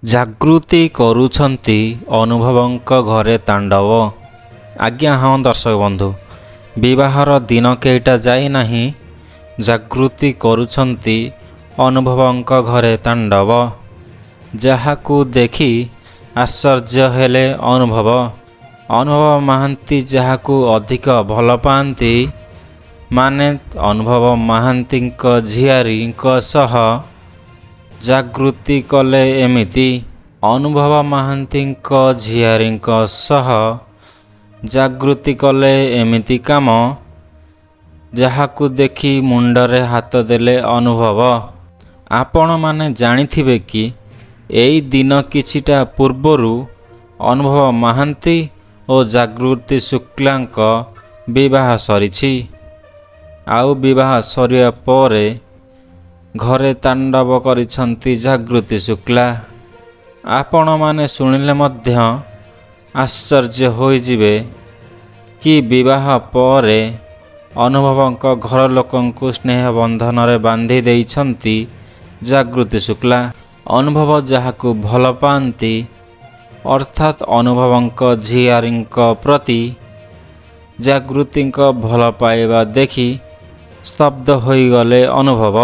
ଜାଗୃତି କରୁଛନ୍ତି ଅନୁଭବଙ୍କ ଘରେ ତାଣ୍ଡବ। ଆଜ୍ଞା ହଁ ଦର୍ଶକ ବନ୍ଧୁ, ବିବାହର ଦିନ କେଇଟା ଯାଇନାହିଁ, ଜାଗୃତି କରୁଛନ୍ତି ଅନୁଭବଙ୍କ ଘରେ ତାଣ୍ଡବ, ଯାହାକୁ ଦେଖି ଆଶ୍ଚର୍ଯ୍ୟ ହେଲେ ଅନୁଭବ। ଅନୁଭବ ମହାନ୍ତି ଯାହାକୁ ଅଧିକ ଭଲ ପାଆନ୍ତି, ମାନେ ଅନୁଭବ ମହାନ୍ତିଙ୍କ ଝିଆରୀଙ୍କ ସହ ଜାଗୃତି କଲେ ଏମିତି। ଅନୁଭବ ମହାନ୍ତିଙ୍କ ଝିଆରୀଙ୍କ ସହ ଜାଗୃତି କଲେ ଏମିତି କାମ, ଯାହାକୁ ଦେଖି ମୁଣ୍ଡରେ ହାତ ଦେଲେ ଅନୁଭବ। ଆପଣମାନେ ଜାଣିଥିବେ କି ଏଇ ଦିନ କିଛିଟା ପୂର୍ବରୁ ଅନୁଭବ ମହାନ୍ତି ଓ ଜାଗୃତି ଶୁକ୍ଲାଙ୍କ ବିବାହ ସରିଛି। ଆଉ ବିବାହ ସରିବା ପରେ ଘରେ ତାଣ୍ଡବ କରିଛନ୍ତି ଜାଗୃତି ଶୁକ୍ଲା। ଆପଣମାନେ ଶୁଣିଲେ ମଧ୍ୟ ଆଶ୍ଚର୍ଯ୍ୟ ହୋଇଯିବେ କି ବିବାହ ପରେ ଅନୁଭବଙ୍କ ଘର ଲୋକଙ୍କୁ ସ୍ନେହ ବନ୍ଧନରେ ବାନ୍ଧି ଦେଇଛନ୍ତି ଜାଗୃତି ଶୁକ୍ଲା। ଅନୁଭବ ଯାହାକୁ ଭଲ ପାଆନ୍ତି, ଅର୍ଥାତ୍ ଅନୁଭବଙ୍କ ଝିଆରୀଙ୍କ ପ୍ରତି ଜାଗୃତିଙ୍କ ଭଲ ପାଇବା ଦେଖି ସ୍ତବ୍ଧ ହୋଇଗଲେ ଅନୁଭବ।